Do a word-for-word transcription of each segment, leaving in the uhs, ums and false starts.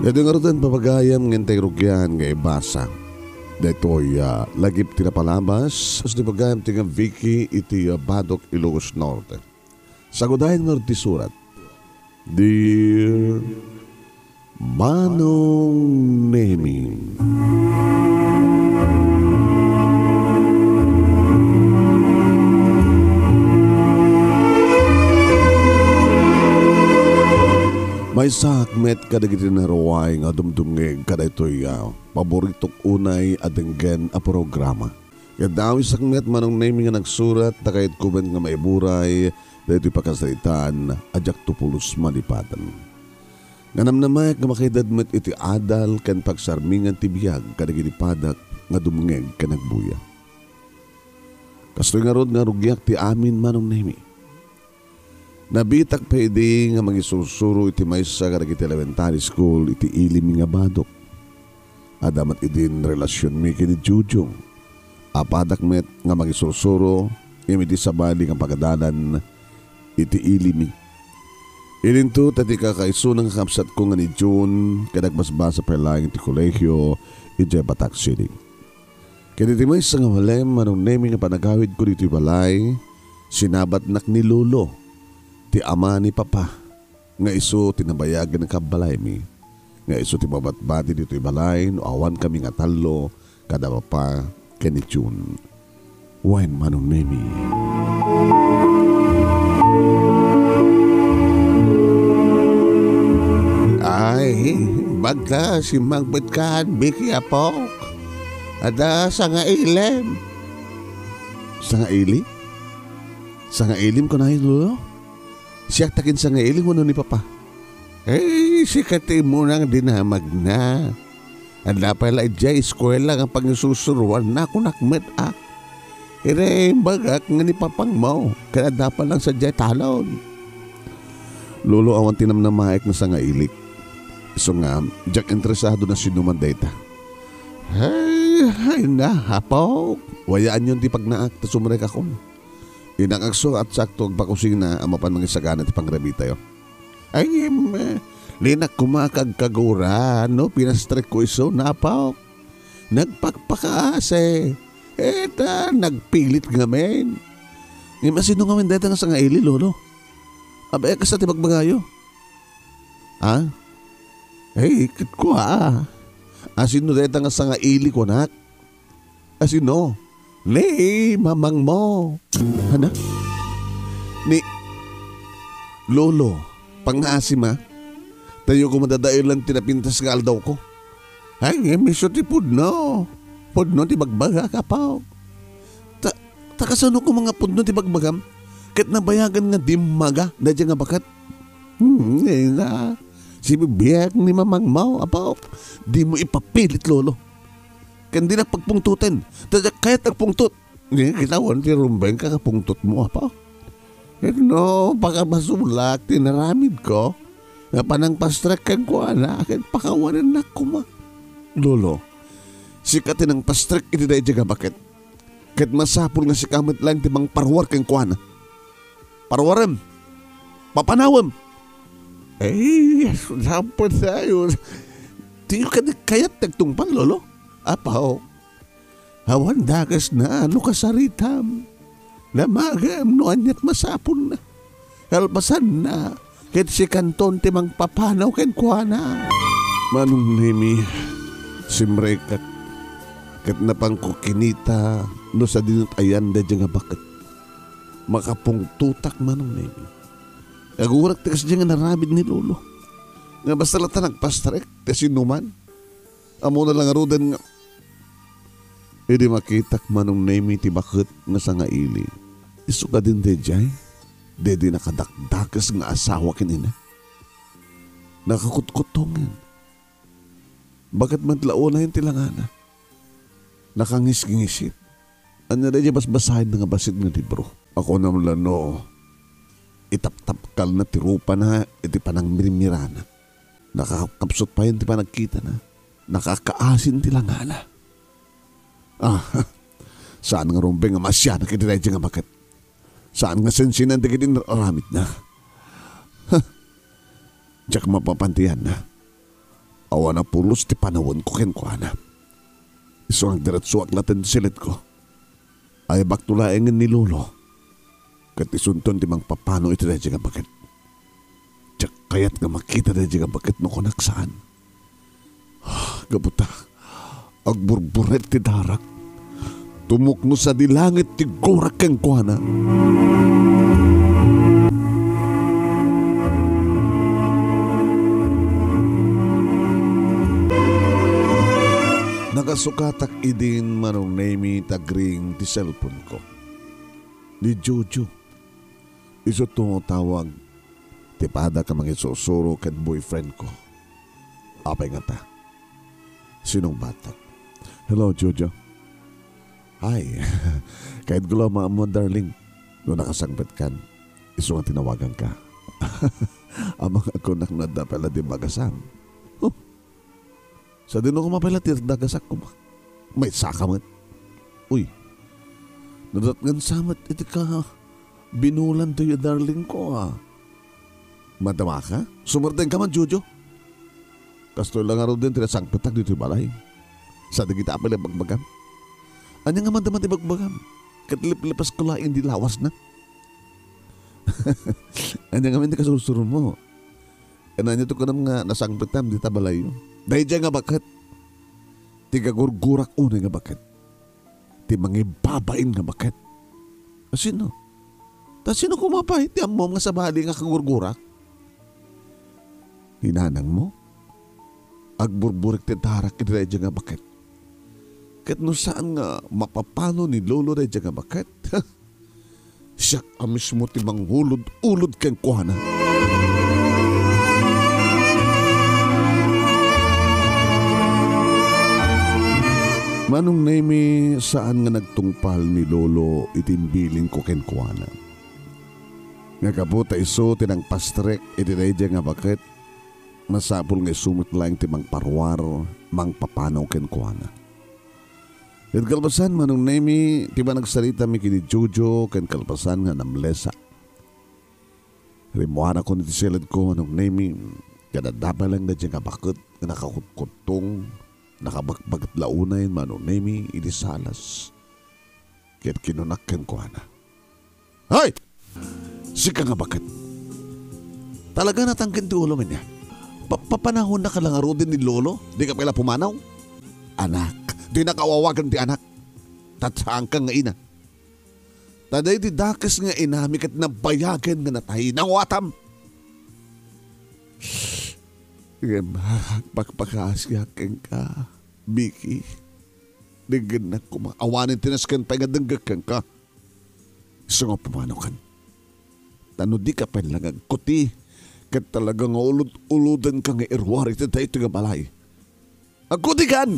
Iti ngaruden, papagayam, nga intay rugian nga ibasa. Daytoy, ah, lagip ti napalabas, kas di bagayam ti nga Vicky iti, ah, Badoc, Ilocos Norte. Sagudayen ngarud ti surat. Dear Manong Nemi. Maysaak met kadagiti naruay nga dumdumngeg kadaytoy a paboritok unay a denggen a programa. Ket dawisak met, Manong Nemi, nga nagsurat ta kayatko met nga maiburay daytoy pakasaritaan a diakto pulos malipaten. Nga namnamaek nga makaited met iti adal ken pagsarmingan ti biag kadagiti padak nga dumngeg ken agbuya. Kastoy ngarud nga rugiak ti amin, Manong Nemi. Nabitak pay idi nga mangisursuro iti maysa kadagiti elementary school iti Ili mi nga Badoc. Adda met idin relasionmi ken ni Jujong. Apadak met nga mangisursuro ngem iti sabali nga pagadalan iti Ili mi. Idinto ta ti kakaisuna nga kabsatko nga ni June ket agbasbasa pay laeng iti kolehio idiay Batac City. Ket iti maysa nga malem, Manong Nemi, nga panagawidko ditoy balay, sinabatnak ni Lolo, ti ama ni Papa, nga isu ti nabayagen a kabbalaymi, nga isu ti mabatbati ditoy balay no awankami nga tallo kada Papa ken ni June. Wen, Manong Nemi. Ay, bagta, simmangpetkan, Biki, apok. Adda sangailem. Sangaili? Sangailim, kunayo, Lolo? Siak ta kin sangaili wenno ni Papa? Eh, sika ti immunang dinamagna. Adda pay la idiay eskuela nga pangisusuroanna, kunak met a. Ire, imbagak nga ni Papangmo, ken adda pay lang sadiay talon. Lolo, awan ti namnamaek nga sangailik. Isu nga, diak interesado no sinuman dayta. Ay, ay na, apok. Wayaanyon ti pagnaak, ta sumrekakon. Innak agsurat, sakto agpakusina a mapan mangisagana ti pangrabitayo. Ay, em, eh, linak koma kagkagura, no? Pinastrekko isu, napok. Nagpakpakaasi. Eta, nagpilit ngamin. Ngem asino ngamin dayta nga sangaili, Lolo? Abay, kasta ti bagbagayo. Ha? Ay, ket kua. Asino dayta nga sangaili, kunak? Asino? Ni mamangmo. Hana? Ni Lolo, pangngaasima. Tayo koma dadaelan ti napintas nga aldawko. Ay, ngem isu ti pudno. Pudno ti bagbagak, apo. Ta, ta kasano koma nga pudno ti bagbagam? Ket nabayagan nga dimmaga daydiay nga baket. Hmm, eh, na. Sibibiag ni mamangmo, apo. Dimo ipapilit, Lolo. Ken dinak pagpungtoten. Ta diak kayat agpungtot. Ni kitawan ti rumbeng kakapungtotmo, apo. Ket no, pakabasolak ti naramidko, nga panangpastrek kenkuana, ket pakawanennak koma. Lolo, sika ti nangpastrek iti daydiay nga baket. Ket masapul nga sika met laeng ti mangparuar kenkuana. Paruarem! Papanawem! Ay, sapatayo. Diyo kadi kayat ti agtungpal, Lolo? Apo, awan dakesna no kasaritam. Damagem no aniat masapulna. Kalpasanna, ket sikanton ti mangpapanaw kenkuana. Manong Nemi, simrekak, ket napanko kinita no sadino ti ayan daydiay nga baket. Makapungtotak, Manong Nemi. Agurak ti kasdiay nga naramid ni Lolo. Nga basta latta nagpastrek ti sinuman. Ammona la ngaruden nga idi makitak, Manong Nemi, ti baket nga sangaili. Isu kadin daydiay, daydiay nakadakdakes nga asawa ken ina. Nakakutkuttongen. Baket met la unayen ti langana. Nakangisngisit. Ania daydiay basbasaenna nga bassit nga libro? Akunam la no itaptapkalna ti rupana iti panangmirmirana. Nakakapsut payen ti panagkitana. Nakakaasin ti langana. Ah, saan nga rumbeng nga maasianak iti daydiay nga baket. Saan nga sensinan dagiti aramidna. Huh. Diak mapapan ti yanna. Awan a pulos ti panawenko kenkuana. Isu nga agdiretsoak latta iti silidko. Ay, bakto laengen ni Lolo. Ket isunton ti mangpapano iti daydiay nga baket. Diak kayat nga makita daydiay nga baket no kunak saan. Gapu ta, agburburek ti darak. Tumukno sadi langit ti gurak kenkuana. Nakasukatak idin, Manong Nemi, ta agring ti cellphone-ko. Ni Jojo. Isu ti tawag ti padak a mangisusuro ken boyfriend-ko. Apay ngata? Sinungbatak. "Hello, Jojo." "Hi." "Kayatko la maammo, darling, no nakasangpetkan. Isu nga tinawaganka." Amangan kunak no adda pay la di bagasam. Huh. Sadino koma pay la ti dagasak koma. Maysaka met. Uy, nadatngan sa met iti kabinulan toy, darling ko, a. Madamaka? Sumardengka man, Jojo. Kastoy la ngaruden ti nasangpetak ditoy balay. Sadagita pay la ibagbagam. Ania nga madama ti ibagbagam? Ket liplipasko laeng di lawasna. Ania ngamin ti kasursuromo? Ania ti kunam nga nasangpetam dita balayyo? Daydiay nga baket. Ti gagurgurak unay nga baket. Ti mangibabain nga baket. Asino? Ta sino koma pay ti ammom nga sabali nga kagurgurak? Ni nanangmo? Agburburek ti darak iti daydiay nga baket. Ket no saan nga mapapano ni Lolo daydiay nga baket, siak a mismo ti mangulod-ulod kenkuana. Manong Nemi, saan nga nagtungpal ni Lolo iti imbilinko kenkuana. Nga gapu ta isu ti nangpastrek iti daydiay nga baket, masapul nga isu met laeng ti mangparuar, mangpapanaw kenkuana. Ket kalpasan, Manong Nemi, ti panagsaritami ken ni Jojo ken kalpasan nga namlesak. Rimmuarakon iti siledko, Manong Nemi, ket adda pay laeng daydiay nga baket nga nakakutkuttong, nakabakbaket la unay, Manong Nemi, iti salas. Ket kinunak kenkuana, "Hay! Sika nga baket. Talaga natangken ti ulom ania? Pa-, papanawennaka la ngaruden ni Lolo? Dika pay la pumanaw? Anak, dinaka awawagen ti anak. Ta saanka nga ina. Ta daydi dakes nga inami ket nabayagen nga natay. Nawatam!" Ngem, agpakpakaasiak kenka, Vicky. Denggennak koma. Awanen ti nasken pay nga denggek kenka. Isu nga pumanaw kan. Ta no dika pay la nga agkuti, ket talaga nga ulod-ulodenka nga iruar iti daytoy nga balay. Agkutikan!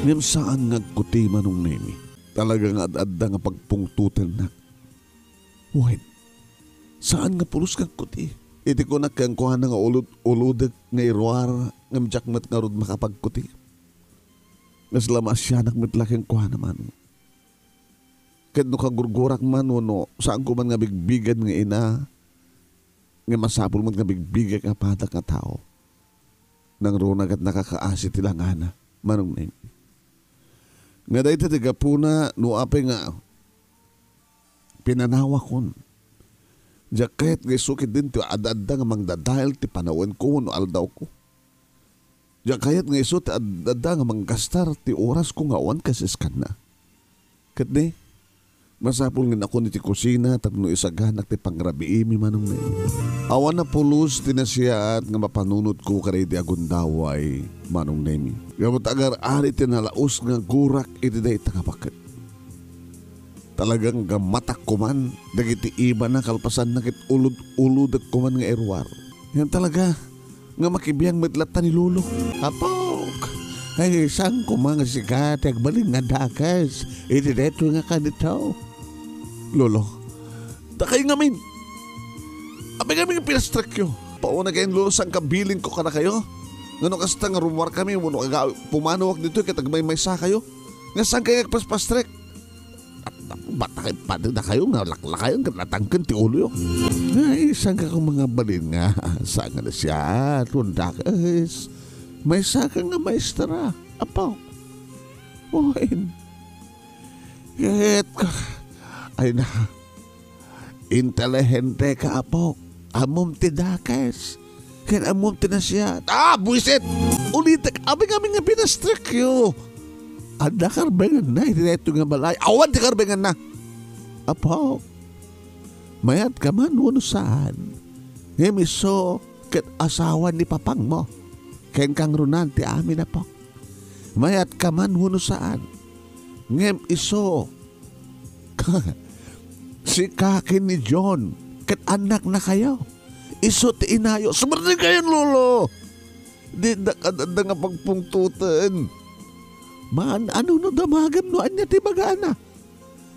Ngem saan nga agkuti, Manong Nemi. Talaga nga ad-adda nga pagpungtotennak. Wen, saan nga pulos nga agkuti. Iti kunak kenkuana nga ulod-ulodek nga iruar, ngem diak met ngarud makapagkuti. Kasla maasianak met la kenkuana, Manong. Ket no kagurgurak man wenno saanko man nga bigbigen nga ina, nga masapul met nga bigbigek a padak nga tao, nangruna ket nakakaasi ti langana, Manong Nemi. Nga dayta ti gapuna no apay nga pinanawakon. Diak kayat nga isu ketdin ti ad-adda nga mangdadael ti panawenko wenno aldawko. Diak kayat nga isu ti ad-, adda nga manggastar ti orasko nga awan kasiskanna. Ket ni, masapul nga innakon iti kusina tapno isaganak ti pangrabiimi, Manong Nemi. Awan a pulos ti nasayaat nga mapanunotko kadaydi a gundaway, Manong Nemi. Gapu ta agar-ari ti nalaus nga gurak iti dayta nga baket. Talagang gammatak koman dagiti ibana kalpasanna ket ulod-ulodek koman nga iruar. Ngem talaga nga makibiang met latta ni Lolo. Apok! Ay, saan koma nga sika ti agbalin nga dakes iti daytoy nga kanito? Lolo, dakayo ngamin! Apay ngamin nga pinastrekyo? Pauna kayon, Lolo, saan kabilinko kadakayo? Nga no kasta nga rummuarkami, wenno aga-, pumanawak ditoy ket agmaymaysakayo? Nga saan kayo agpaspastrek? Bat-, bat-, pati dakayo nga laklakayon ket natangken ti uloyo. Ay, saan ka kung mga balin nga? Saan nga na siya? Tundakes. Maysaka nga maestra, apo. Wen. Ket, ay na, inteligente ka, apo. Ammom ti dakes. Ken ammom ti nasiat. Ah, buisit! Ulitek, amin-amin nga pinastrekyo. Adda karbenganna iti daytoy nga balay. Awan ti karbenganna. Apo, mayat ka man wenno saan? Ngem isu ket asawa ni papangmo. Ken kangrunan ti amin, apo. Mayat ka man wenno saan? Ngem isu, sika ken ni John, ket annaknakayo. Isu ti inayo. Sumreng kayon, lolo! Dida kadada nga pagpungtoten. Maan-ano no damagem no ania ti ibagana?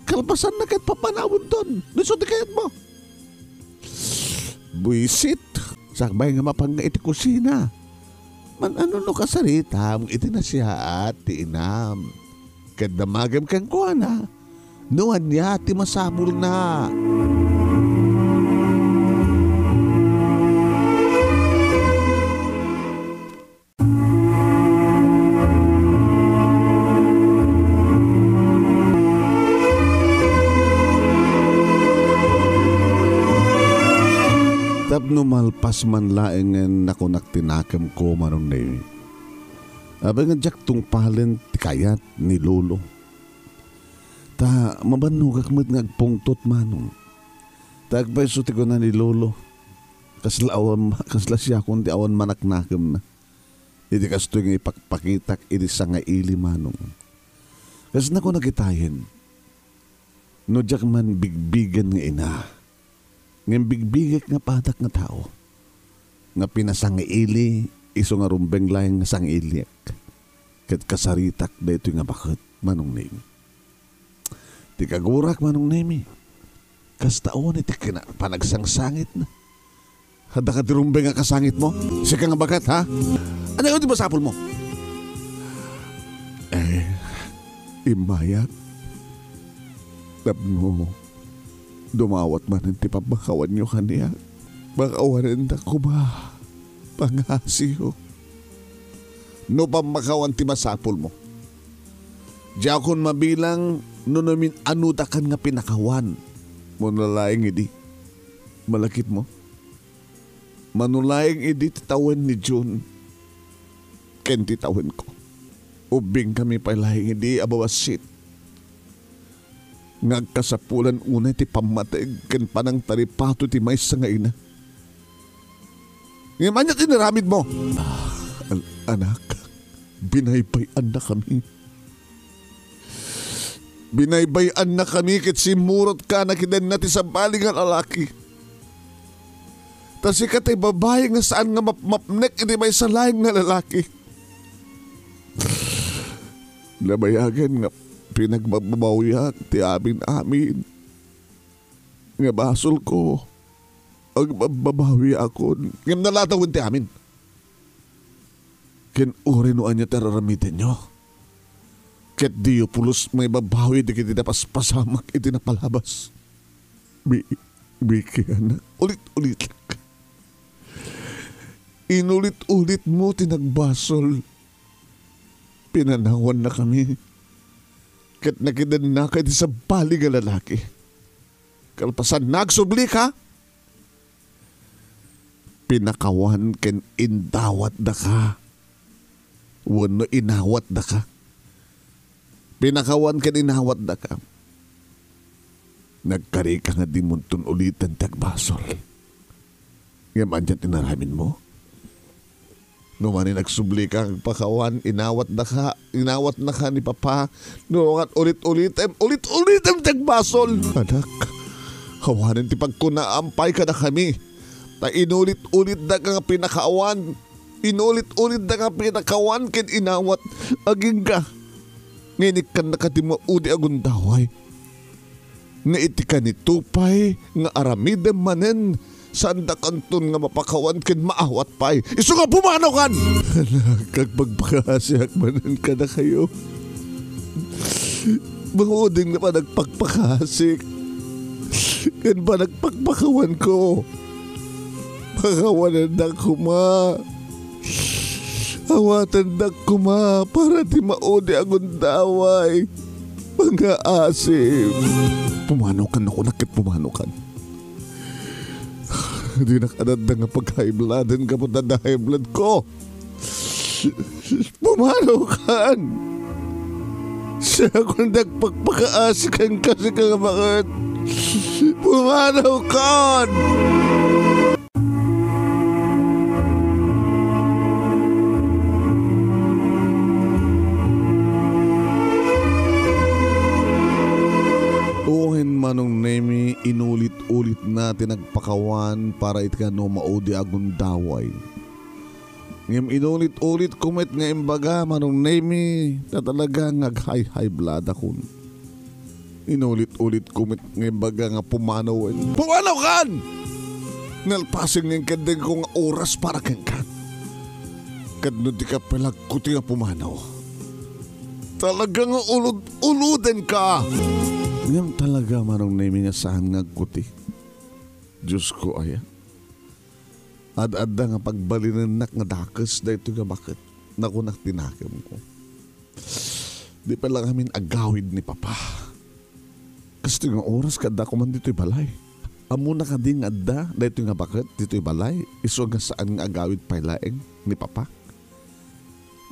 Kalpasanna ket papanawemton. Isu ti kayatmo. Buisit. Sakbay nga mapanka iti kusina. Maan-ano no kasaritam iti nasiaat ti inam. Ket damagem kenkuana no ania ti masapulna. Tapno malpas man laengen nakunak ti nakemko, Manong Nemi. Apay nga diak tungpalen ti kayat ni Lolo. Ta mabannogak met nga agpungtot, Manong. Ta agpayso ti kuna ni Lolo, kasla awan, kasla siakon ti awan manaknakemna. Iti kastoy nga ipakpakitak iti sangaili, Manong. Kasna ko nagitayen, no diak man bigbigen nga ina, ngem bigbigek nga padak nga tao, nga pinasangaili isu nga rumbeng laeng nga sangailiek, ket kasaritak daytoy nga baket, Manong Nemi. Ti kagurak, Manong Nemi, kasta unay ti kina-, panagsangsangitna. Adda kadi rumbeng a kasangitmo? Sika nga baket, ha? Ania ti masapulmo? Eh, immayak. Tapno dumawat manen ti pammakawanyo kaniak, pakawanendak koma. Pangasiyo. No pammakawan ti masapulmo, diakon mabilang no namin-anodakan nga pinakawan. Manulaeng idi, malakipmo. Manulaeng idi ti tawen ni June ken ti tawenko. Ubbingkami pay laeng idi a babassit nga agkasapulan unay ti pammateg ken panangtaripato ti maysa nga ina. Ngem ania ti inaramidmo? Ah, an-, anak, binaybay-annakami. Binaybay-annakami ket simmurotka a nakidenna ti sabali nga lalaki. Ta sika ti babai nga saan nga mapmapnek iti maysa laeng nga lalaki. Nabayagen nga pinagbabawiak ti amin-amin nga basolko. Agbabbawiakon ngem naladawen ti amin. Ken uray no ania ti ar-aramidenyo, ket diyo pulos maibabawi dagiti napaspasamak iti napalabas. Bi-, Biki, anak, ulit-ulitek. Inulit-ulitmo ti nagbasol. Pinanawannakami, ket nakidennaka iti sabali nga lalaki. Kalpasanna, agsublika, pinakawan ken indawatdaka. Wenno inawatdaka. Pinakawan ken inawatdaka. Nagkarika nga dimonton uliten ti agbasol. Ngem ania ti inaramidmo? No manen agsublika, agpakawan, inawatdaka, inawatnaka ni Papa. No ulit-ulitem, ulit-ulitem ti agbasol. Anak, awanen ti pagkunaam pay kadakami. Ta inulit-ulitdaka nga pinakawan. Inulit-ulitda nga pinakawan ken inawat. Agingga nga inikkannaka ti maudi a gundaway. Nga iti kanito pay nga aramidem manen, saandakanton nga mapakawan ken maawat pay. Isu nga pumanaw kan! Anak, agpagpakasiak manen kadakayo. Mauding na panagpakpakasik ken panagpakpakawanko. Pakawanendak koma. Awatendak koma para ti maudi a gundaway. Pangaasim. Pumanaw kan, nakunak ket pumanaw kan. Dinak adda nga pag-high blooden gapu ta adda high blood ko. Pumanaw kan. Siak nagpakpakaasi kenka, sika nga baket. Pumanaw kan. Wen, Manong Nemi, inulit-ulitna ti nagpakawan para iti kano maudi a gundaway. Ngem inulit-ulitko met nga imbaga, Manong Nemi, ta talaga nga ag-high-high bloodakon. Inulit-ulitko met nga imbaga nga pumanawen. Pumanaw kan! Nalpasen nga inkantengko nga oras para kenka. Ket no dika pay la agkuti nga pumanaw, talaga nga ulod-ulodenka. Ngem talaga, Manong Nemi, nga saan nga agkuti. Diosko aya. Ad-adda nga pagbalinennak nga dakes daytoy nga baket. Nakunak ti nakemko. Di pay la ngamin agawid ni Papa. Kastoy nga oras, adda koma ditoy balay. Ammona kadi nga adda daytoy nga baket ditoy balay, isu nga saan nga agawid pay laeng ni Papa?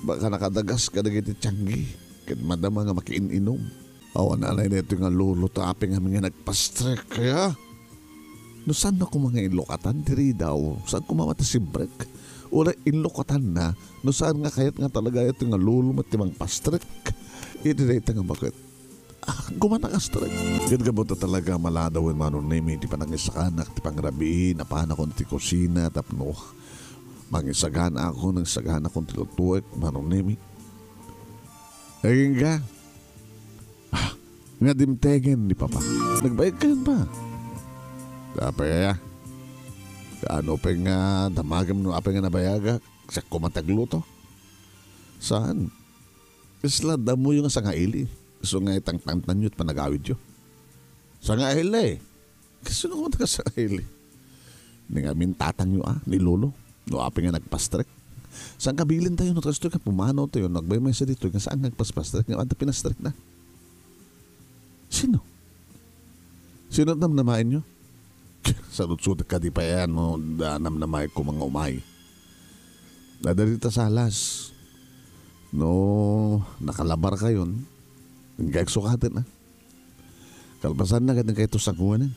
Baka nakadagas kadagiti tianggi, ket madama nga makiin-inom. Awan anay daytoy nga lolo ta apay ngamin nga nagpastrek, kaya? No saan na koma nga inlukatan ti ridaw, saan koma nga ti simbrek? Uray inlukatanna, no saan nga kayat nga talaga iti nga lolo met ti mangpastrek iti dayta nga baket. Ah, koma nakastrek. Ket gapu ta talaga maladawen, Manong Nemi, ti panangisakanak ti pangrabii, napanakon ti kusina tapno mangisaganaakon, nangisaganakon ti lutoek, Manong Nemi. Agingga, ah, nga dimtengen ni Papa. Nagbayag kayon pa. Apay aya? Kaano pay nga damagem no apay nga nabayagak? Siak koma ti agluto? Saan? Kasla damoyo nga sangaili. Isu nga itangtangtanyo iti panagawidyo. Sangaili? Kasino nga mataga sangaili? Ni ngamin tatangyo a, ni lolo. No apay nga nagpastrek. Saan kabilin tayo, no kastoy ket pumanaw tayo, no agbaymaysa ditoy, nga saan nga agpaspastrek, nga adda pinastrek na. Sino? Sino ti namnamaenyo? Saludsodek kadi pay a no da namnamaek koma nga umay. Adda dita salas. No nakalabar kayon, inggayek sukaten a. Kalpasanna ket inkayto sangoanen.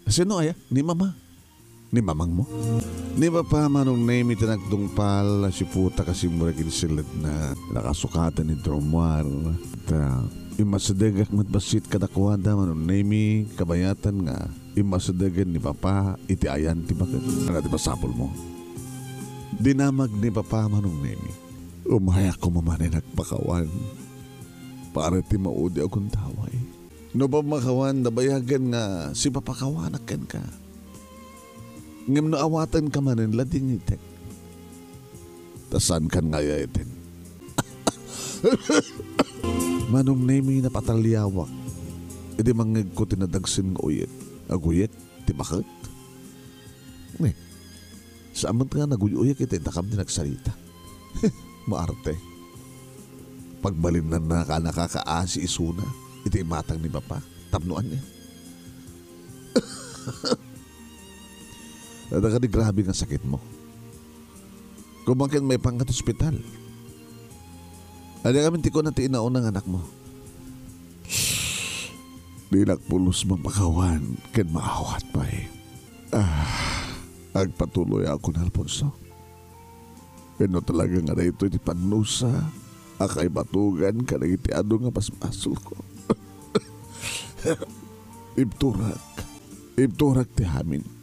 Sino aya? Ni Mama. Ni mamangmo? Ni Papa, Manong Nemi, ti nagtungpal a siputak a simmurek iti silledna. Nakasukaten ni Dromar. Ta, immasidegak met bassit kadakuada, Manong Nemi, kabayatan nga immasidegen ni Papa iti ayan ti baket. Ania ti masapulmo? Dinamag ni Papa, Manong Nemi. Umayak koma manen agpakawan para ti maudi a gundaway. No pammakawan, nabayagen nga sipapakawanak kenka. Ngem no awatenka manen, ladingitek. Ta saankan nga ayayten. Manong Nemi, napataliawak idi mangngegko ti nadagsen nga uyek. Aguyek ti baket. Ni, saan met nga naguy-uyek iti dakam ti nagsarita. Maarte. Pagbalinanna a nakakaasi isuna iti imatang ni Papa. Tapno ania? Adda kadi grabe nga sakitmo? Koma ket maipanka ti ospital. Ania ngamin ti kuna ti inauna nga anakmo? Dinak pulos mapakawan ken maawat pay. Ah, agpatuloyakon, Alfonso. Wenno talaga nga daytoy ti pannusa a kaibatogan kadagiti adu nga basbasolko. Ibturak. Ibturak ti amin.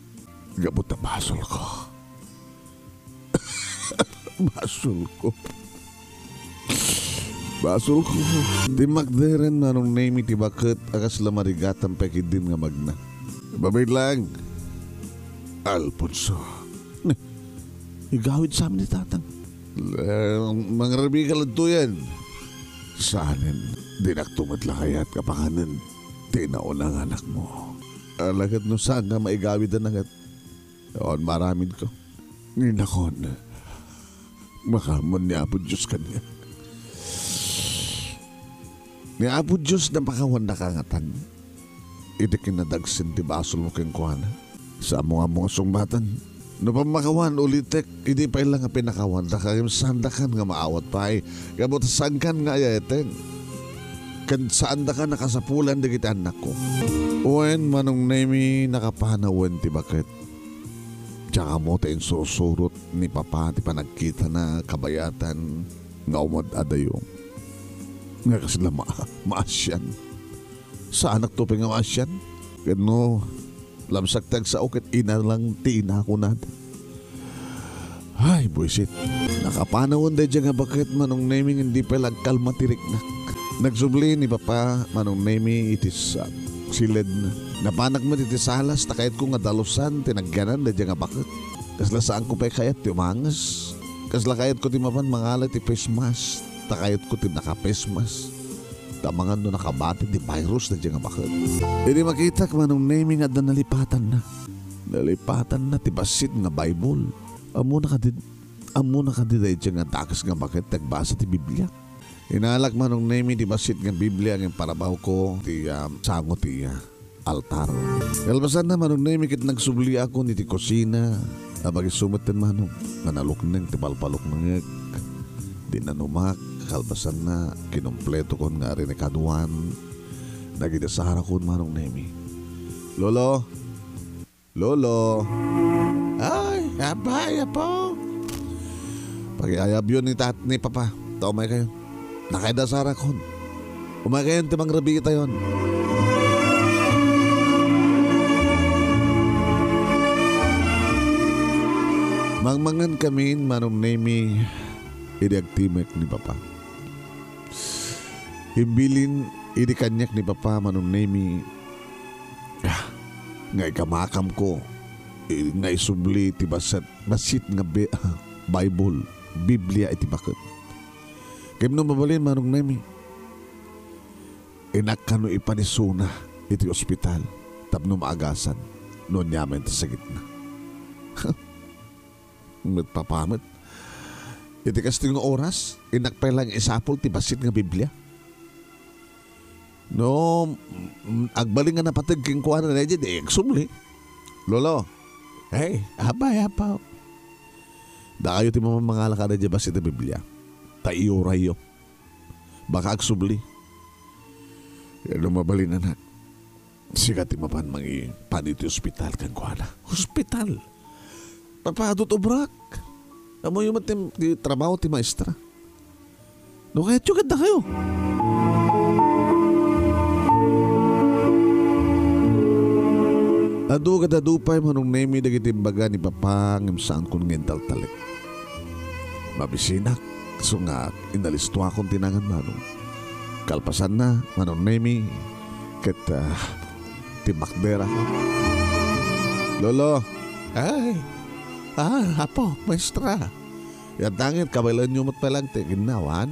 Gapu ta basolko. Basolko. Basolko. Timmakderen Manong Nemi ti baket a kasla marigatan pay ketdin nga magna. Babaen lang, Alfonso. Igawid sa amin ni Tatang. Eh, mangrabii ka ladtoyen. Saanen, dinakto met la kayat nga panganen ti nauna nga anakmo. Ala ket no saan nga maigawid a nanget, awan maaramidko. Ninakon, Makaammo ni Apo Dios kaniak. Ni Apo Dios, napakawannaka ngatan iti kinadagsen ti basolmo kenkuana. Saanmo nga ammo nga sungbaten. No pammakawan, ulitek, idi pay la nga pinakawannaka, ngem saandakan nga maawat pay, gapu ta saankan nga ayayten. Ken saandakan a kasapulan dagiti annakko. Wen, Manong Nemi, nakapanawen ti baket. Diak ammo ta insursurot ni Papa ti panagkitana kabayatan nga umad-adayo. Nga kasla ma-, maasian. Saanakto pay nga maasian. Ket no, labsak ti agsao ket ina lang ti inakunada. Ay, buisit. Nakapanawen daydiay nga baket, Manong Nemi, ngem di pay la agkalma ti riknak. Nagsubli ni Papa, Manong Nemi, iti sa-, siledna. Napanak met iti salas, ta kayatko nga dalusan ti nagyanan daydiay nga baket. Kasla saanko pay kayat ti umanges. Kasla kayatko ti mapan mangala ti face mask, ta kayatko ti naka-face mask. Ta amangan no nakabati ti virus daydiay nga baket. Idi makitak, Manong Nemi, nga adda nalipatanna. Nalipatanna ti bassit nga Bible. Ammona kadi, ammona kadi daydiay nga dakes nga baket ti agbasa ti Biblia? Inalak, Manong Nemi, ti bassit nga Biblia ngem parabawko ti, ah, sango ti, ah, altar. Kalpasanna, Manong Nemi, ket nagsubliakon iti kusina. Apag isu metten, Manong, nga nalukneng ti palpaluknengek. Di nanumak, kalpasanna, kinumpletokon nga arinikaduan dagiti sarakon, Manong Nemi. Lolo! Lolo! Ay, apay, apo! Pakiayabyo ni tat-, ni Papa. Ta umaykayo. Nakayda sarakon. Umaykayon ti mangrabii tayon. Mangmangan kamin, Manong Nemi, idi agtimek ni Papa. Imbilin idi kaniak ni Papa, Manong Nemi, ah, nga ikamakamko, eh, nga isubli ti bassit, bassit nga bi-, Bible, Biblia iti baket. Ngem no mabalin, Manong Nemi, inak kano ipanisuna iti ospital tapno maagasan no aniaman ti sakitna. Met Papa met. Iti kastoy nga oras, inak pay lang isapul ti bassit nga Biblia. No, mm, agbalin nga napateg kenkuana daydiay, di agsubli. Lolo, hey, apay, apo. Dakayo ti mamangala kada daydiay bassit a Biblia. Ta iurayyo. Baka agsubli. Ket no mabalin, anak, sika ti mapan mangipan iti ospital kenkuana. Ospital? Papa, adu ti obrak. Ammoyo met ti, ti trabaho ti maestra. No kayatyo, ket dakayo. Adu ket adu pay, Manong Nemi, dagiti imbaga ni Papa ngem saankon nga intaltalek. Mabisinak, isu nga inalistoakon ti nangan, Manong. Kalpasanna, Manong Nemi, ket, ah, timmakderak. Lolo! Ay! Ah, apo, maestra! Yantangit, kabaelanyo met pay lang ti aginnawan.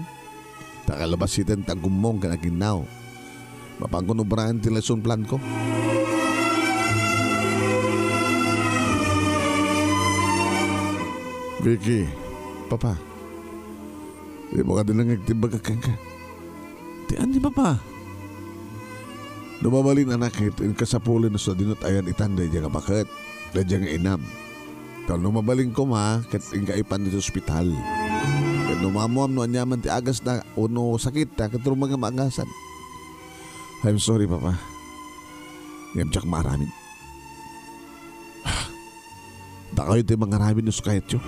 Ta kalabasiten ti agummong ken aginnaw. Mapankon obraen ti lesson plan ko. Vicky, Papa, dimo kadi nangngeg ti imbagak kenka? Ti ania, Papa? No mabalin, anak, ket inka sapulen no sadino ti ayan itan daydiay nga baket. Daydiay nga inam. Ta no mabalin koma, ket inka ipan iti ospital. Ket no maammuam no aniaman ti agasna wenno sakitta, ket rumbeng nga maagasan. I'm sorry, Papa. Ngem diak maaramid. Dakayo ti mangaramid no isu kayatyo.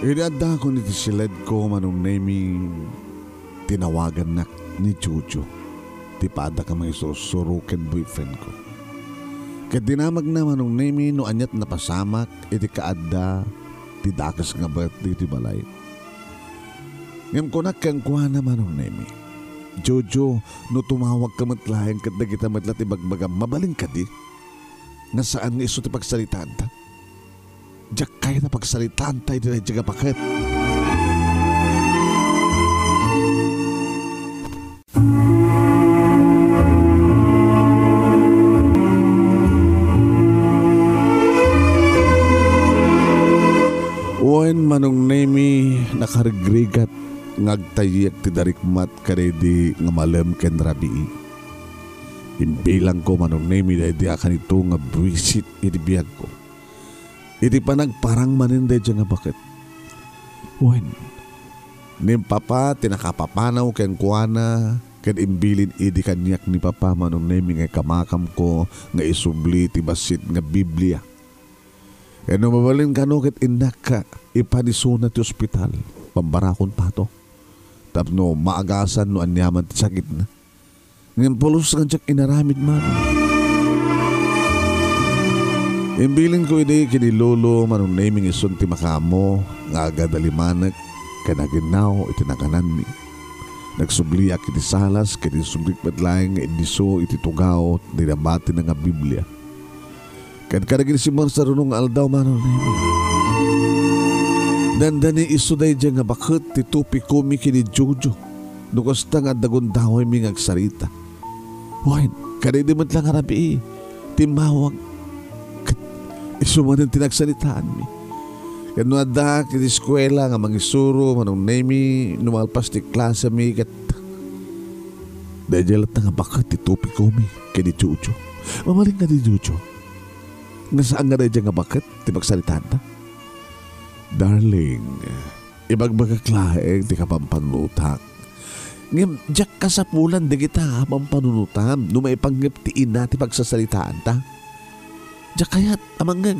Idi addakon iti siledko, Manong Nemi, tinawagannak ni Jojo, ti paddak a mangisursuro ken boyfriend ko. Ket dinamagna, Manong Nemi, no aniat napasamak iti kaadda ti dakes nga birthday ti balay. Ngem kunak kenkuana, Manong Nemi, Jojo, no tumawagka met laeng ket dagita met la ti bagbagam, mabalin kadi nga saan nga isu ti pagsalitaanta? Diak kayat a pagsalitaanta iti daydiay nga baket. rigrigat nga agtayyek ti darikmat kadaydi nga malem ken rabii. Imbilangko, Manong Nemi, daydi a kanito nga buisit iti biagko. Iti panagparang manen daydiay nga baket. Wen, ni Papa ti nakapapanaw kenkuana ket imbilin idi kaniak ni Papa, Manong Nemi, nga ikamakamko nga isubli ti bassit nga Biblia. Ken no mabalin kano ket innak, ipan isuna ti ospital, pambarakon pato, tapno maagasan no aniaman ti sakitna. Ngem pulos nga diak inaramid man. Imbilinko idi ken ni Lolo, Manong Nemi, nga isun ti makaammo nga agadalimanek ken aginnaw iti nakananmi. Nagsubliak iti salas ket insublika met laeng nga inniso iti tugaw ti nabati na nga Biblia. Ket kadagiti simmarsarano nga aldaw, Manong Nemi, dandani isu daydiay nga baket ti topikmi ken ni Jojo no kasta nga adda gundawaymi nga agsarita. Wen, kadaydi met la nga rabii, timmawag. Ket isu manen ti nagsalitaanmi. Ket no addaak iti eskuela nga mangisuro, Manong Nemi, no malpas ti klasemi, ket daydiay latta nga baket ti topikmi ken ni Jojo. Mabalin nga ni Jojo nga saan nga daydiay nga baket ti pagsalitaanta? Darling, ibagbagak laeng ti kapampannunotak. Ngem diak kasapulan dagita a pampanunotam no maipanggep ti ina ti pagsasalitaanta. Diak kayat a mangngeg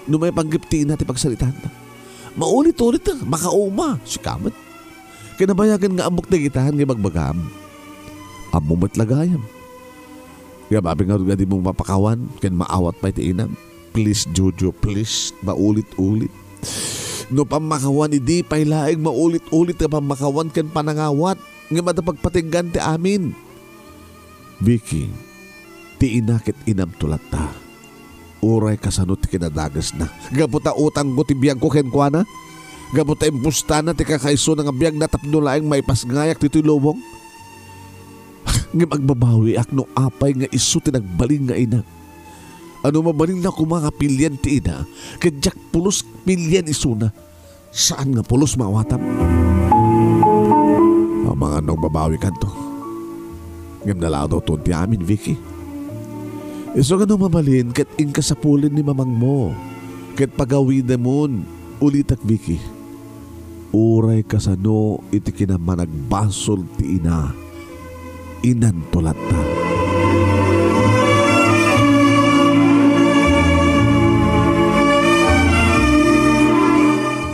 no maipanggep ti ina ti pagsalitaanta. Maulit-ulit a makauma, sika met. Kinabayagan nga ammok dagita nga ibagbagam. Ammo met la gayam. Ngem apay ngarud nga dimo mapakawan ken maawat pay ti inam? Please, Jojo, please, maulit-ulit. No pammakawan, idi pay laeng maulit-ulit nga pammakawan ken panangawat, ngem adda pagpateggan ti amin. Vicky, ti ina ket inamto latta. Uray kasano ti kinadagesna. Gapu ta utangko ti biagko kenkuana. Gapu ta impostana ti kakaisuna nga biagna tapno laeng maipasngayak ditoy lubong. Ngem agbabawiak no apay nga isu ti nagbalin nga ina. A no mabalinna koma nga pilian ti ina, ket diak pulos pilian isuna. Saan nga pulos maawatam. Amangan no agbabawikanto. Ngem nalawdawton ti amin, Vicky. Isu nga no mabalin ket inka sapulen ni mamangmo, ket pagawidemon, ulitek, Vicky. Uray kasano iti kinamanagbasol ti ina, inanto latta.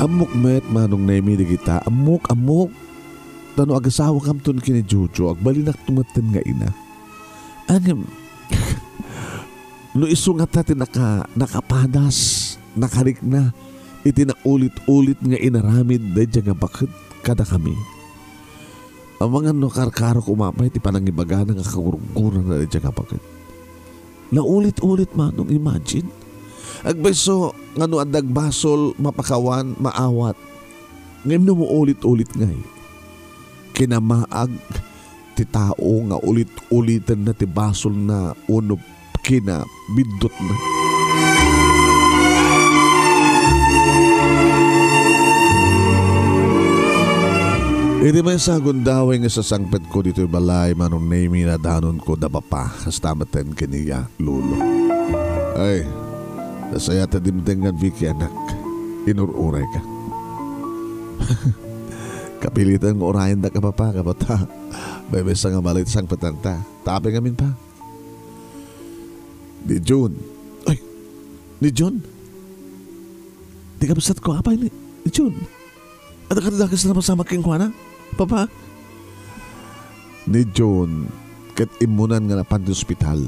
Ammok met, Manong Nemi, dagita. Ammok, ammok. Ta no agasawakamton ken ni Jojo, agbalinakto metten nga ina. Ngem, no isu ngata ti naka-, nakapadas, nakarikna iti naulit-ulit nga inaramid daydiay nga baket kadakami. Amangan no karkaro koma pay ti panangibagana nga kagurgurana daydiay nga baket. Naulit-ulit manong, imagine. Agpayso nga no adda agbasol, mapakawan, maawat. Ngem no maulit-ulit ngay, kinamaag ti tao nga ulit-ulitenna ti basolna wenno kinabiddutna. Iti maysa a gundaway nga sasangpetko ditoy balay, Manong Nemi, nadanonko da Papa, kasta metten ken ni Lolo. Ay, nasayaat a dimtengan, Vicky, anak. Inur-urayka. Kapilitan nga urayendak a Papa, gapu ta maymaysa nga balay ti sangpetanta. Ta apay ngamin, Pa? Ni Jun. Ay, ni Jun? Ti kabsatko, apay ni, ni Jun? Adda kadi dakes a napasamak kenkuana, Papa? Ni Jun, ket immunan nga napan ti ospital.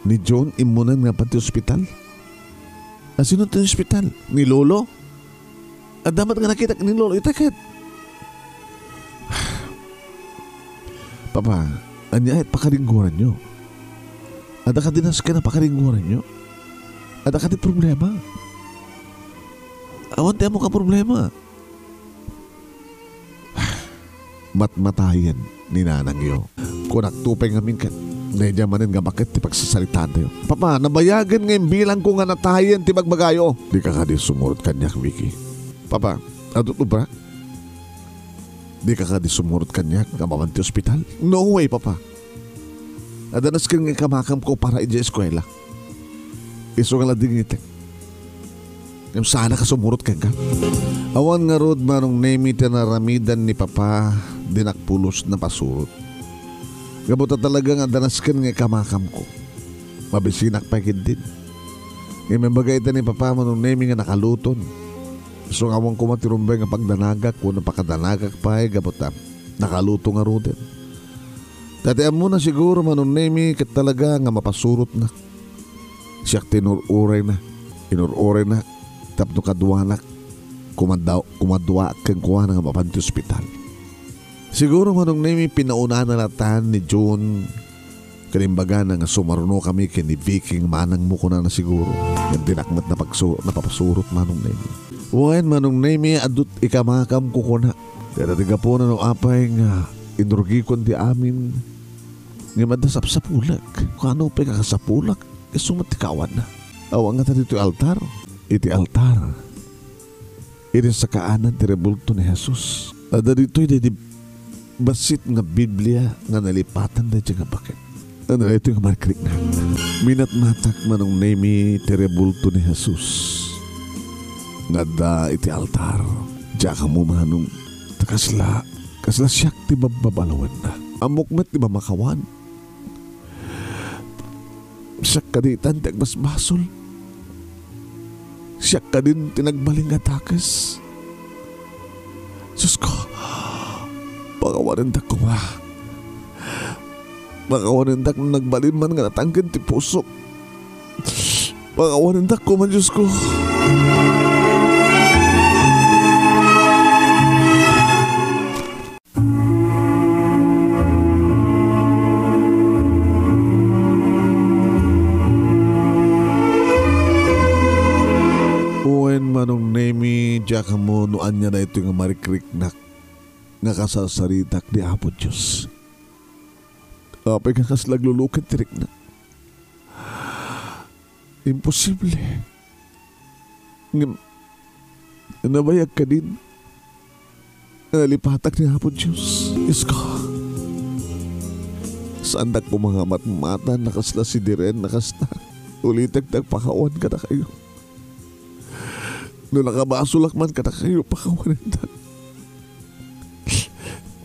Ni Jun, immunan nga napan ti ospital? A, sino ti ospital? Ni Lolo? Adda met nga nakitak ni Lolo ita ket. Papa, ania ket pakaringgoranyo? Adda kadi nasken a pakaringgoranyo? Adda kadi problema? Awan ti ammok a problema. Matmatayen ni nanangyo. Kunakto pay ngamin ket, daydiay manen nga baket ti pagsasaritaantayo. Papa, nabayagen nga imbilangko nga natayen ti bagbagayo. Dika kadi sumurot kaniak, Vicky. "Papa, adut ubrak? Dika kadi sumurot kaniak nga mapan ti ospital?" "No way, Papa. Adda nasken nga ikamakamko para idiay eskuela. Isu nga ladingitek. Ngem saanka sumurot kenka?" Awan ngarud, Manong Nemi, ti naaramidan ni Papa, dinak pulos napasurot. Gapu ta talaga nga adda nasken nga ikamakamko. Mabisinak pay ketdin. Ngem imbaga ita ni Papa, Manong Nemi, nga nakaluton. Isu nga awan koma ti rumbeng nga pagdanagak wenno pakadanagak pay gapu ta nakaluto ngaruden. Ta ti ammona siguro, Manong Nemi, ket talaga nga mapasurotnak. Siak ti inur-urayna. Inur-urayna tapno kaduanak, kumadda-, kumaduaak kenkuana nga mapan ti ospital. Siguro, Manong Nemi, pinaunana latan ni June ken imbagana nga sumarunokami ken ni Vicky nga manangmo, kunana siguro. Ngem dinak met napagsu-, napapasurot, Manong Nemi. Wen, Manong Nemi, adut ikamakamko, kuna. Dayta ti gapuna no apay nga inrugikon ti amin. Ngem adda sapsapulek. Kano pay nga kasapulek? Isu met ti kaawanna. Awan ngata ditoy altar. Iti altar, iti sakaanan ti rebulto ni Jesus, adda ditoy daydi bassit nga Biblia nga nalipatan daydi nga baket. Adda daytoy nga marikriknak. Minatmatak, Manong Nemi, ti rebulto ni Jesus nga adda iti altar. Diak ammo, Manong, ta kasla, kasla siak ti babbabaloenna. Ammok met ti mamakawan. Siak kadi itan ti agbasbasol. Siak kadin ti nagbalin nga dakes. Diosko, pakawanendak koma. Pakawanendak no nagbalin man nga natangken ti pusok. Pakawanendak koma, Diosko. Wen, Manong Nemi, diak ammo no ania daytoy nga marikriknak nga kasarsaritak ni Apo Dios. Apay nga kasla agluluked ti riknak? Imposible. Ngem, nabayag kadin nga nalipatak ni Apo Dios. Iska, saandak koma nga matmatan a kasla sidiren a kasta. Ulitek ti agpakawan kadakayo. No nakabasolak man kadakayo, pakawanendak.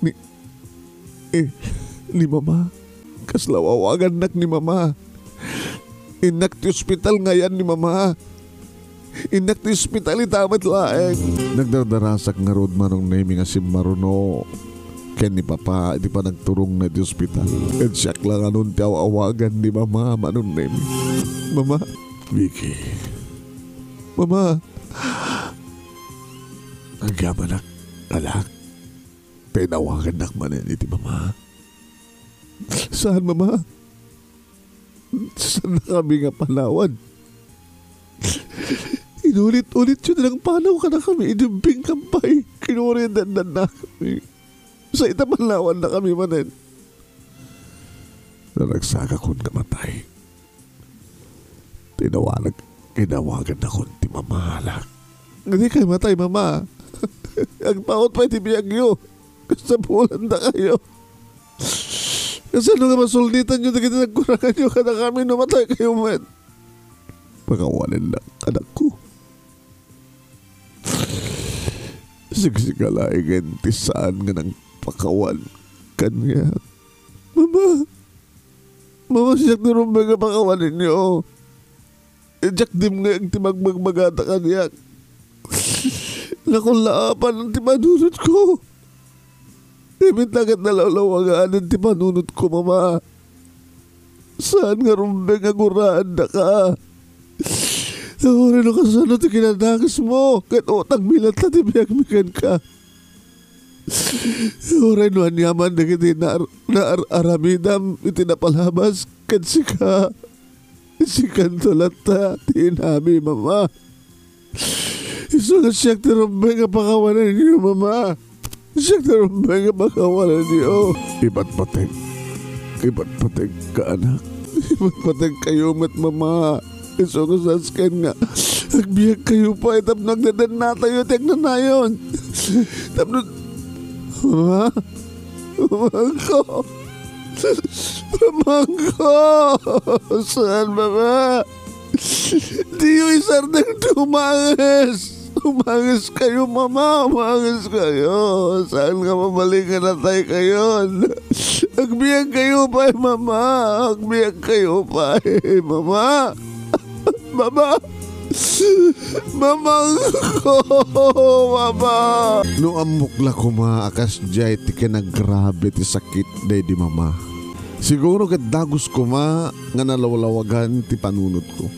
Ni, eh, ni Mama. Kasla aw-awagannak ni Mama. Innak ti ospital nga ayan ni Mama. Innak ti ospital ita met laeng. Nagdardarasak ngarud, Manong Nemi, nga simmaruno ken ni Papa iti panagturongna iti ospital. Ket siak la ngamin ti aw-awagan ni Mama, Manong Nemi. Mama. Vicky. Mama. Agyamanak, anak. Ta inawagannak manen iti Mama. Saan, Mama? Saannakami nga panawan. Inulit-ulityo ti nangpanaw kadakami idi ubbingkam pay. Kinuri, dannannakami. Sa ita, panawannakami manen. Naragsagakon nga matay. Tinawagan, inawagannakon ti Mama, anak. Dikay matay, Mama. Agpaut pay ti biagyo. Kasapulanda kayo. Kasano nga masulnitanyo dagiti nagkuranganyo kadakami no matay kayo met? Pakawanennak, anakko. Siksika laengen ti saan nga nangpakawan kaniak. Mama! Mama, siak ti rumbeng nga pakawanenyo. Diak dimngeg ti magbagbagata kaniak. Nakunlaapan ti panunotko. Ngem ita ket nalawlawaganen ti panunotko, Mama. Saan nga rumbeng nga guraendaka. Uray no kasano ti kinadakesmo, ket utangmi latta ti biagmi kenka. Uray no aniaman dagiti naar-, naar-aramidam iti napalabas ken sika, sikanto latta ti inami, Mama. Isu nga siak ti rumbeng nga pakawanenyo, Mama. Siak ti rumbeng nga pakawanenyo. Ipatpateg. Ipatpateg ka, anak. Ipatpateg kayo met, Mama. Isu nga sasken nga Agbiagkayo pay tapno agdadannatayo ti agnanayon. Tapno, Mama? Mamangko! Mamangko! Saan, Mama? Diyo isardeng ti umanges! Umangeskayo, Mama! Umangeskayo! Saan nga mabalin nga nataykayon? Agbiagkayo pay, Mama! Agbiagkayo pay, Mama! Mama! Mamangko! Mama! No ammok la koma a kasdiay ti kinagrabe ti sakit daydi mama, siguro ket dagus koma nga nalawlawagan ti panunotko.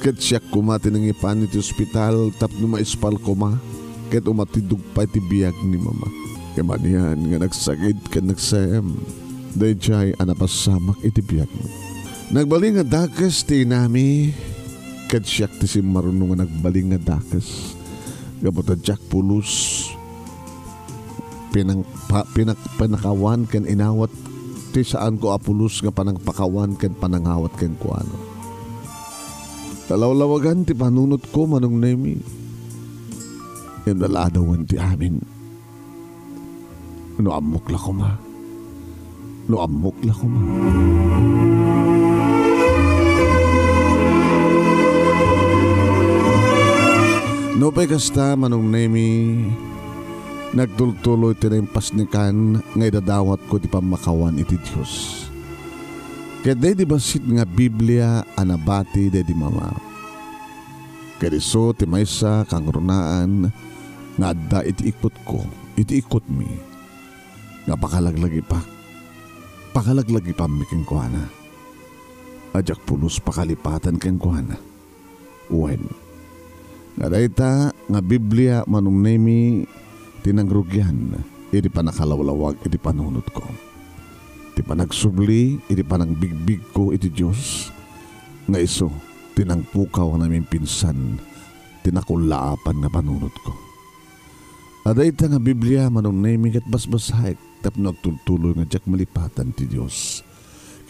Ket siak koma ti nangipan iti ospital tapno maispal koma ket umatidog pay ti biag ni Mama. Ngem anian nga nagsakit ken nagsem, daydiay a napasamak iti biagmi. Nagbalin nga dakes ti inami, ket siak ti simmaruno nga nagbalin nga dakes. Gapu ta diak pulos pinang-, pa-, pinak-, pinakawan ken inawat ti saanko a pulos nga panangpakawan ken panangawat kenkuana. Nalawlawagan ti panunotko, Manong Nemi. Ngem naladawen ti amin. No ammok la koma. No ammok la koma. Nupay kasta, Manong Nemi, nagtultuloy ti naimpasnekan nga idadawatko ti pammakawan iti Dios. Ket daydi bassit nga Biblia a nabati daydi mama. Ket isu ti maysa kangrunaan nga adda iti ikutko, iti ikutmi, nga pakalaglagipak, pakalaglagipanmi kenkuana. A diak pulos pakalipatan kenkuana. Wen, nga dayta nga Biblia, Manong Nemi, ti nangrugian iti pannakalawlawag iti panunotko. Ti panagsubli iti panangbigbigko iti Dios, nga isu ti nangpukaw a namimpinsan ti nakullaapan nga panunotko. A dayta nga Biblia, Manong Nemi, ket basbasaek tapno agtultuloy nga diak malipatan ti Dios.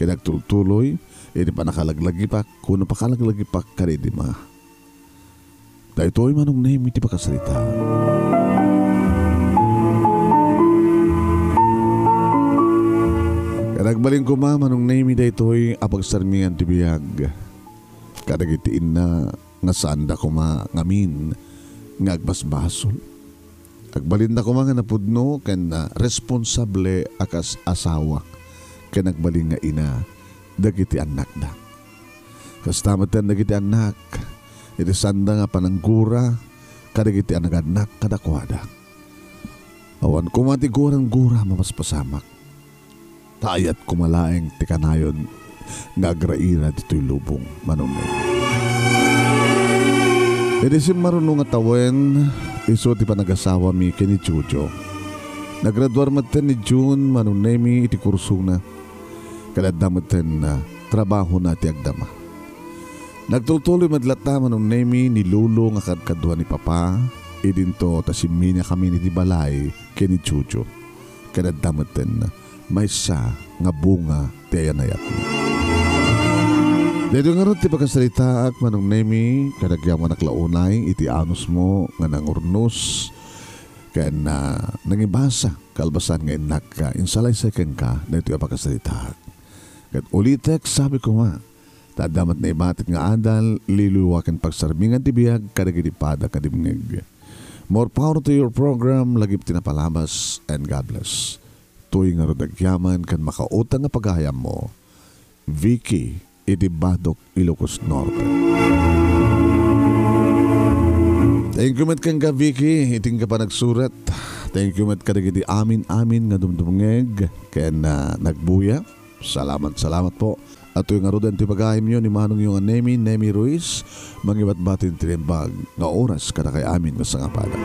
Ket agtultuloy iti pannakalaglagipak, wenno pakalaglagipak kadaydi mama. Daytoy, Manong Nemi, ti pakasarita. Ket agbalin koma, Manong Nemi, daytoy a pagsarmingan ti biag kadagiti inna nga saanda koma ngamin nga agbasbasol. Agbalinda koma nga napudno ken, ah, responsable a kas asawa ken agbalin nga ina dagiti annakda. Kasta metten dagiti annak iti saanda nga pananggura kadagiti a nagannak kadakuada. Awan koma ti gurang-gura a mapaspasamak. Ta ayat koma laeng ti kanayon nga agraira ditoy lubong, Manong Nemi. Idi simmaruno nga tawen, isu ti panagasawami ken ni Jojo. Nagraduar metten ni June, Manong Nemi, iti kursona. Ket adda metten, ah, trabahona ti agdama. Nagtultuloy met latta, Manong Nemi, ni Lolo nga kadkadua ni Papa, idinto ta simminakamin iti balay ken ni Jojo. Ket adda metten maysa nga bunga ti ayanayatmi. Daytoy ngarud ti pakasaritaak, Manong Nemi, kadagyaman a unay iti anusmo nga nangurnos ken, ah, nangibasa kalpasan nga innak, ah, insalaysay kenka daytoy a pakasaritaak. Ket ulitek, sabi koma, ta adda met naibatik nga adal, liluwa ken pagsarmingan ti biag kadagiti pada nga dimngeg. More power to your program, lagip ti napalabas, and God bless. Toy ngarud agyaman ken makautang nga pagayammo, Vicky, iti Badoc, Ilocos Norte. Thank you met kenka, Vicky, iti nga panagsurat. Thank you met kadagiti amin-amin nga dumdumngeg ken, ah, nagbuya. Salamat, salamat po. Atoy ngaruden ti pagayamyo ni manongyo nga Nemi, Nemi Ruiz, mangibatbati ti naimbag nga oras kadakay amin nga sangapada.